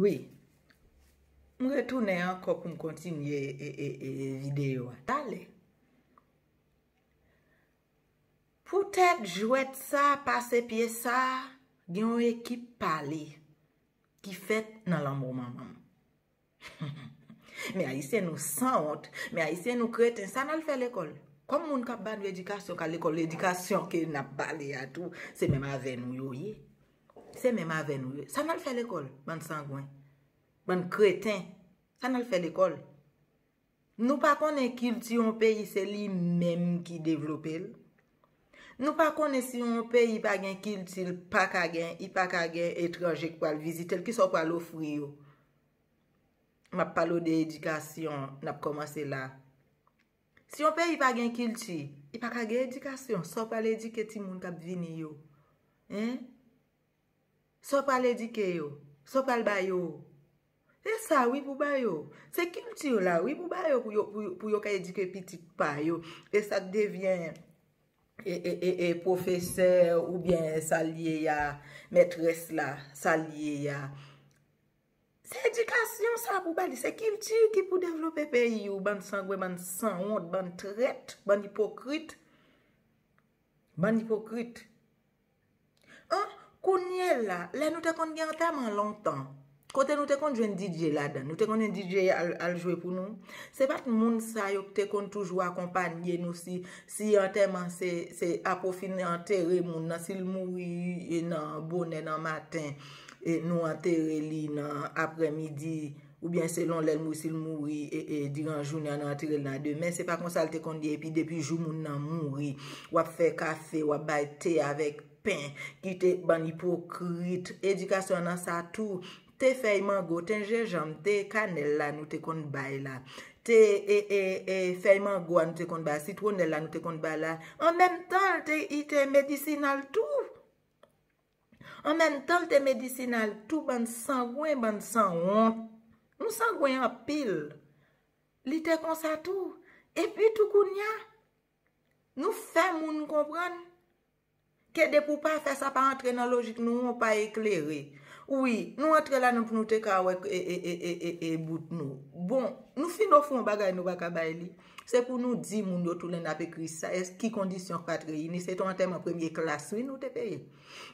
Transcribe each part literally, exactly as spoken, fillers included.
Wi. M retounen ankò pou m kontinye e, e, e, videyo a. Talè. Poutèt jwèt sa, pase pye sa, gen yon ekip pale ki fèt nan lanmò manman m. Men Ayisyen nou sanwont, men Ayisyen nou kreten, sa n al fè lekòl? Kòm moun k ap ba nou edikasyon, k al lekòl, edikasyon ke n ap pale a tou, se menm avè nou yo ye. Se menm avè nou yo. Sa n al fè lekòl, bann sangwen, bann kreten? Sa n al fè lekòl? Nou pa konnen kilti yon peyi se li menm ki devlope l? Nou pa konnen si yon peyi pa gen kilti, l pa ka gen, li pa ka gen etranje k pral vizite l, kisa w pral ofri yo? M ap pale w de edikasyon, n ap kòmanse la. Si yon peyi pa gen kilti, li pa ka gen edikasyon. Sa w pral edike timoun k ap vini yo? Hein? Sa w pral edike yo? Sa w pral ba yo? Se sa wi pou ba yo. Se kilti la wi pou ba yo, pou yo, pou yo, pou yo ka edike pitit pa yo. E sa k devyen e, e, e, e pwofesè oubyen sa l ye a, mètrès la, sa l ye a. Se edikasyon sa pou ba li, se kilti ki pou devlope peyi w, bann sangwen, bann sanwont, bann trèt, bann ipokrit. Bann ipokrit. An, kounye la, lè nou te konn gen antèman lontan, kote nou te konn jwenn D J ladan, nou te konn gen D J al, al jwe pou nou. Se pa t moun sa yo ki te konn toujou akonpanye nou si, si antèman se, se apou fin antere moun nan, si l mouri e nan bonè nan maten, e nou antere li nan aprèmidi, oubyen selon lè l mouri, si l mouri e, e diran jounen an, nou antere l nan demen. Se pa konsa l te konn ye, epi depi jou moun nan mouri, w ap fè kafe, w ap bay te avèk pen, ki te bann ipokrit. Edikasyon nan sa tou. Te fèy mango, te jenjanm, te kanèl la nou te konn bay la. Te e, e, e, fèy mango a nou te konn bay, sitwonèl la nou te konn bay la. An menm tan, l te, li te medisinal tou. An menm tan, l te medisinal tou, bann sangwen, bann sanwont. Nou sangwen anpil. Li te konsa tou. Epi tou kounye a, nou fè moun konprann ke depi w pa fè sa, pa antre nan lojik nou, ou pa eklere. Wi, nou antre la nou pou nou te ka wè e, e, e, e, e, e bout nou. Bon, nou fin ofri yon bagay nou pa ka bay li. Se pou nou di moun yo tou lè n ap ekri sa, èske ki kondisyon k pa t reyini? Se te yon antèman premye klas, wi, nou te peye.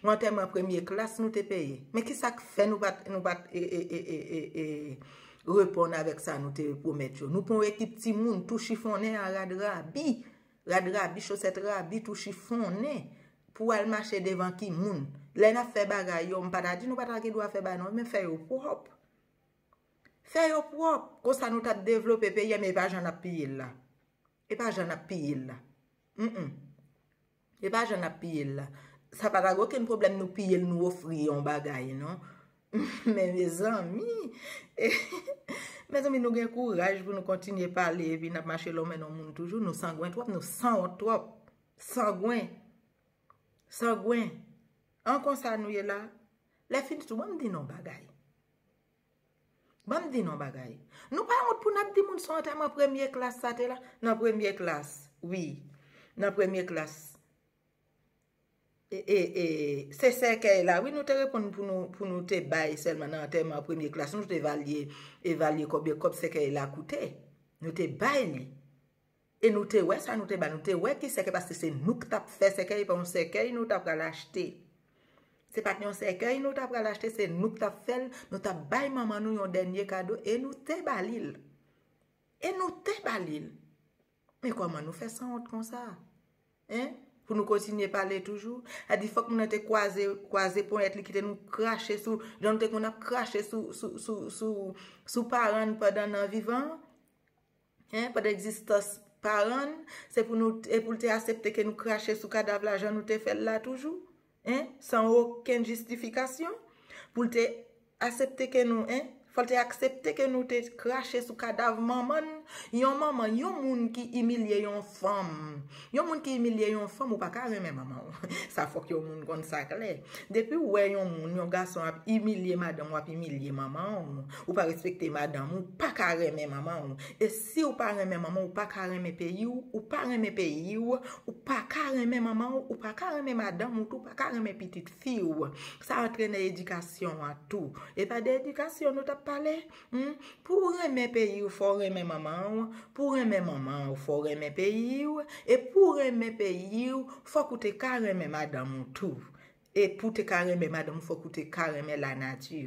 Yon antèman premye klas, nou te peye. Men ki sa k fè nou pa t, nou pa t, e, e, e, e, e, e, reponn avèk sa nou te pwomèt yo? Nou pran yon ekip timoun tou chifonnen a rad rabi. Rad rabi, chosèt rabi, tou chifonnen. Pou al mache devan ki moun? Lè n ap fè bagay yo, m pa ta di nou pa ta gen dwa fè bagay non, men fè yo pwòp. Fè yo pwòp. Konsa nou t ap devlope peyi a, men e pa jan n ap piye l la. E pa jan n ap piye l la. Mm, mm. E pa jan n ap piye l la. Sa pa ta gen okenn pwoblèm nou piye l, nou ofri yon bagay, non. Men mezanmi, mezanmi, nou gen kouraj pou nou kontinye pale, epi n ap mache lòmen nan moun toujou. Nou sangwen twòp, nou sanwont twòp. Sangwen. Sangwen. An konsa nou ye la. Lè fini tou, ban m di nou yon bagay. Ban m di nou yon bagay. Nou pa wont pou n ap di moun se yon antèman premye klas sa te la? Nan premye klas, wi. Nan premye klas. E, e, e, se sèkèy la, wi, nou te reponn pou nou, pou nou te bay sèlman nan antèman premye klas. Nou te evalye, evalye konbyen kòb sèkèy la koute. Nou te bay li. E nou te wè sa nou te bay, nou te wè ki sèkèy, paske se nou k t ap fè sèkèy, e pa yon sèkèy nou t ap pral achte. Se pa t yon sèkèy nou t ap pral achte, se nou k t ap fè l, nou t ap bay manman nou yon dènye kado, e nou te ba li l. E nou te ba li l. Men kòman nou fè sanwont konsa? Hein? Pou nou kontinye pale toujou? Sa di fòk moun nan te kwaze, kwaze ponyèt li, kite nou krache sou, jan nou te konn ap krache sou, sou, sou, sou, sou paran n pandan nan vivan an? Hein? Pandan egzistans paran n, se pou nou, e pou l te aksepte ke nou krache sou kadav la jan nou te fè l la toujou? Hein? San okenn jistifikasyon? Pou l te aksepte ke nou, hein? Fò l te aksepte ke nou te krache sou kadav manman n Yon manman, yon moun ki imilye yon fanm. Yon moun ki imilye yon fanm, ou pa ka renmen manman w. Sa fòk yon moun konn sa klè. Depi w wè yon moun, yon gason ap imilye madanm w, ap imilye manman w, ou pa respekte madanm ou, ou pa ka renmen manman w. E si w pa renmen manman w, ou pa ka renmen peyi w, ou pa renmen peyi w, ou pa ka renmen manman w, ou pa ka renmen madanm ou tou, ou pa ka renmen pitit fi w. Sa antre nan edikasyon an tou. E pa de edikasyon nou t ap pale? Hmm? Pou w renmen peyi w, fò w renmen manman w. Pou w renmen manman w, fò w renmen peyi w. E pou w renmen peyi w, fòk ou te ka renmen madanm ou tou. E pou w te ka renmen madanm ou, fòk ou te ka renmen lanati.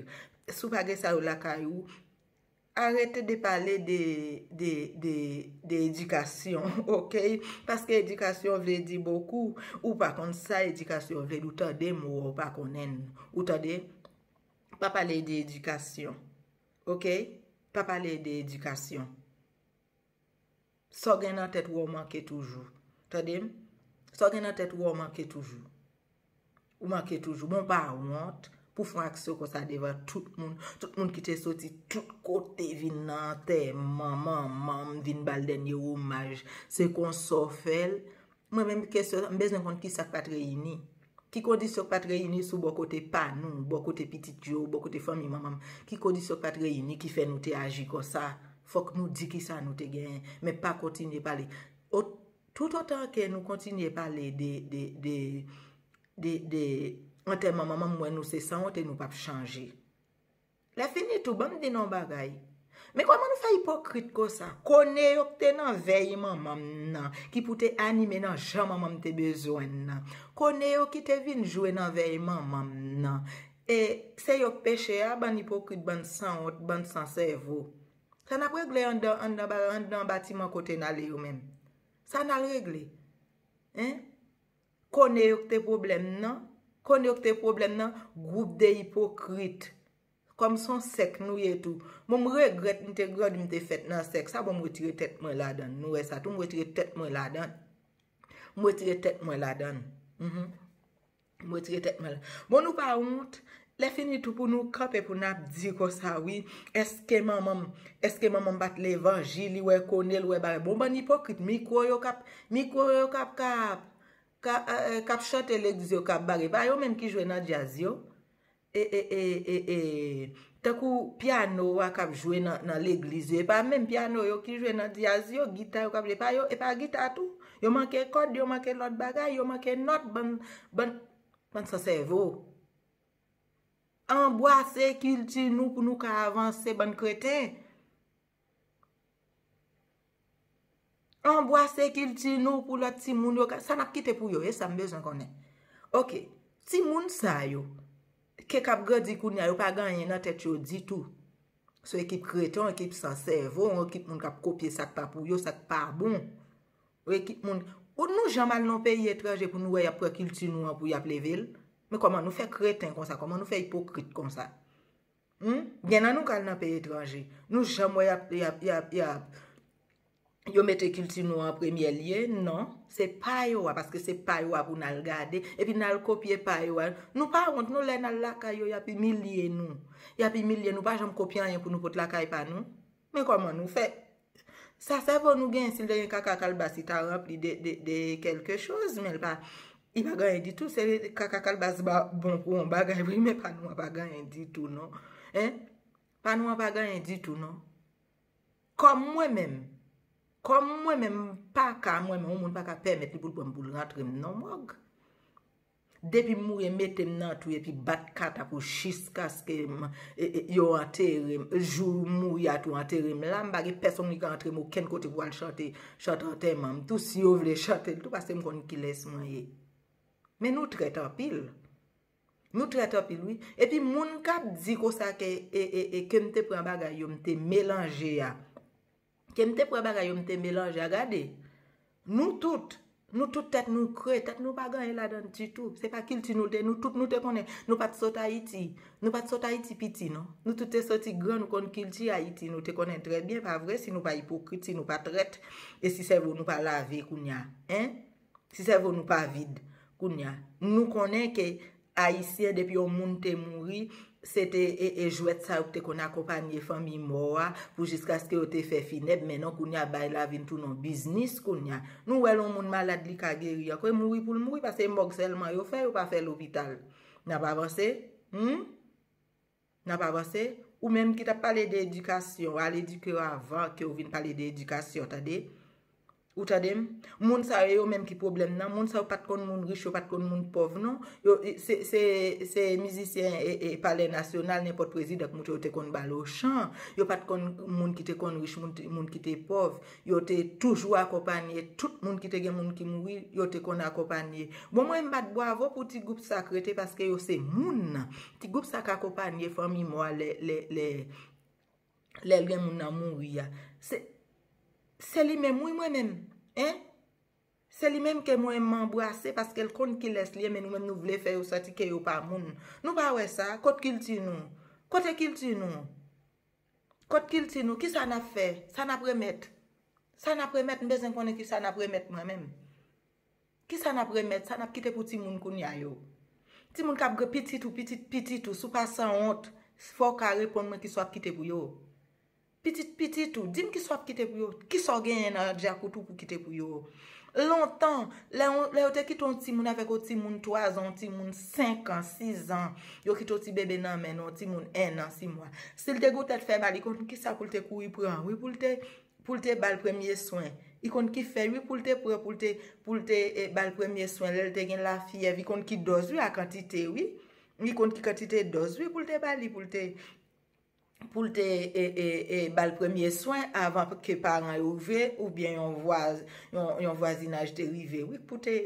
Si w pa gen sa yo lakay ou, arete de pale de, de, de, de edikasyon, ok? Paske edikasyon vle di bokou. Ou pa konn sa edikasyon vle di, ou tande mo a, ou pa konnen l. Ou tande? Pa pale de edikasyon. Ok? Pa pale de edikasyon. Sa w gen nan tèt ou, ou manke toujou. Tande m? Sa w gen nan tèt ou, ou manke toujou. Ou manke toujou. Bon, pa wont pou fè yon aksyon konsa devan tout moun. Tout moun ki te soti tout kote vin nan antèman manman m, vin ba l dènye omaj. Se konsa w fè l. Mwen menm, kesyon, m bezwen konn ki sa k pa t reyini. Ki kondisyon k pa t reyini sou bò kote pa nou, bò kote pitit yo, bò kote fanmi manman m? Ki kondisyon k pa t reyini ki fè nou te aji konsa? Fòk nou di ki sa nou te genyen, men pa kontinye pale. O, toutotan ke nou kontinye pale de, de, de, de, de antèman manman m, m wè nou se sanwont e nou p ap chanje. Lè fini tou, ban m di nou yon bagay. Men kòman nou fè ipokrit konsa? Kone yo k te nan vèy manman m nan, ki pou te anime nan jan manman m te bezwen l nan. Kone yo ki te vin jwe nan vèy manman m nan. E se yo k peche a, bann ipokrit, bann sanwont, bann san sèvo. Sa n ap regle anndan, anndan, ba- anndan batiman kote n ale yo menm? Sa n al regle? Hein? Kone yo k te pwoblèm nan? Kone yo k te pwoblèm nan? Gwoup de ipokrit. Kòm se yon sèk nou ye tou. Bon, m regrèt m te grandi, m te fèt nan sèk sa. Bon, m retire tèt mwen ladan l. Nou wè sa tou, m retire tèt mwen ladan l. M retire tèt mwen ladan l. Mhm. M retire tèt mwen la. Bon, nou pa wont. Lè fini tou pou nou kanpe pou n ap di konsa, wi. Èske manman m, èske manman m pa t levanjil, li wè Kone, li wè bagay. Bon, bann ipokrit, mikwo yo k ap, mikwo yo k ap, k ap, ka, eh, eh, k ap chante legliz yo, k ap bare. Pa yo menm ki jwe nan djaz yo. E, e, e, e, e, tankou pyano a k ap jwe nan, nan legliz yo. E pa menm pyano yo ki jwe nan djaz yo, gita yo k ap jwe. E pa yo, e pa gita tou. Yo manke kòd, yo manke lòt bagay, yo manke nòt, bann, bann, bann san sèvo. Anbwase kilti nou pou nou ka avanse, bann kreten. Anbwase kilti nou pou lòt timoun yo ka, sa n ap kite pou yo, e sa m bezwen konnen. Ok, timoun sa yo, ke k ap grandi kounye a, yo pa gen anyen nan tèt yo ditou. Se yon ekip kreten, yon ekip san sèvo, yon ekip moun k ap kopye sa k pa pou yo, sa k pa bon. Yon ekip moun, ou nou janm al nan peyi etranje pou nou wè y ap pran kilti nou an pou y ap leve l? Men kòman nou fè kreten konsa, kòman nou fè ipokrit konsa? Hmm? Gen nan nou k al nan peyi etranje. Nou janm wè y ap, y ap, y ap, y ap, yo mete kilti nou an premye lye? Non. Se pa yo a, paske se pa yo a pou n al gade. Epi n al kopye pa yo a. Nou pa wont, nou lè n al lakay yo, y ap imilye nou. Y ap imilye nou, pa janm kopye anyen pou nou pot lakay pa nou. Men kòman nou fè? Sa sèvo nou genyen, si l te gen kaka kalbas, li ta ranpli de, de, de kèlke choz, men l pa, li pa gen anyen ditou. Se kaka kalbas ba, bon pou yon bagay, wi, men pa nou an pa gen anyen ditou, non. Hein? Pa nou an pa gen anyen ditou, non. Kòm mwen menm, kòm mwen menm, m pa ka, mwen menm, yon moun pa ka pèmèt li pou l pran m pou l rantre m nan mòg. Depi m mouri, mete m nan twou epi bat kata pou jiskaske m, e, e, yo antere m. Jou m mouri a tou, antere m la. M pa gen pèsonn ki ka antre m okenn kote pou al chante, chante antèman m. Tou si yo vle chante l tou, paske m konn kilès mwen ye. Men nou trèt anpil. Nou trèt anpil, wi. Epi moun k ap di konsa ke, e, e, e, ke m te pran bagay yo, m te melanje a. Ke m te pran bagay yo, m te melanje a, gade. Nou tout, nou tout tèt nou kre, tèt nou pa gen anyen ladan l ditou. Se pa kilti nou te, nou tout nou te konnen. Nou pa t sot Ayiti. Nou pa t sot Ayiti piti, non. Nou tout te soti gran, nou konn kilti Ayiti, nou te konnen trè byen, pa vre, si nou pa ipokrit, si nou pa trèt, e si sèvo nou pa lave kounye a, en? Si sèvo nou pa vid kounye a. Nou konnen ke Ayisyen, depi yon moun te mouri, se te e, e jwèt sa yo ki te konn akonpanye fanmi mò a pou jiskaske yo te fè finèb, men non, kounye a bagay la vin tounen yon biznis kounye a. Nou wè lè yon moun malad li ka geri ankò, e mouri pou l mouri, paske e mòg sèlman yo fè, yo pa fè lopital. N ap avanse? Hmm? N ap avanse? Ou menm ki t ap pale de edikasyon, al edike yo avan ke w vin pale de edikasyon, tande? Ou tande m? Moun sa yo, yo menm ki pwoblèm nan. Moun sa yo pa t konn moun rich, yo pa t konn moun pòv, non. Yo, se, se, se mizisyen e, e Palè Nasyonal, nenpòt prezidan k moute yo te konn ba l ochan. Yo pa t konn moun ki te konn rich, moun, moun ki te pòv. Yo te toujou akonpanye tout moun ki te gen moun ki mouri, yo te konn akonpanye. Bon, mwen, m bat bwavo pou ti gwoup sa k rete paske yo se moun. Ti gwoup sa k akonpanye fanmi mò a lè, lè, lè, lè l gen moun nan mouri a. Se, se li menm, wi, mwen menm. Hein? Se li menm ke mwen m anbrase paske l konn kilès li ye, men nou menm nou vle fè yo santi ke yo pa moun. Nou pa wè sa? Kot kilti nou? Kote kilti nou? Kot kilti nou? Kisa n ap fè? Sa n ap remèt? Sa n ap remèt? M bezwen konnen kisa n ap remèt mwen menm. Kisa n ap remèt? Sa n ap kite pou timoun kounye a yo? Timoun k ap gre pitit ou, pitit pitit ou, si w pa sanwont, fò w ka reponn mwen kisa w ap kite pou yo. Pitit pitit ou, di m kisa w ap kite pou yo, kisa w genyen nan djakout ou pou kite pou yo. Lontan, lè, lè yo te kite yon timoun avèk yon timoun twa zan, yon timoun senk an, sis an, yo kite yon ti bebe nan men nou, yon timoun en an, sis mwa. Si l te gon tèt fè mal, li konn kisa pou l te kouri pran, wi, pou l te, pou l te ba l premye swen. Li konn ki fè, wi, pou l te pran, pou l te, pou l te e, ba l premye swen, lè l te gen lafyèv, li konn ki dòz, wi, a kantite, wi. Li konn ki kantite dòz, wi, pou l te ba li, pou l te, pou l te e, e, e, ba l premye swen avan ke paran yo rive oubyen yon vwaz, yon, yon vwazinaj te rive, wi, pou te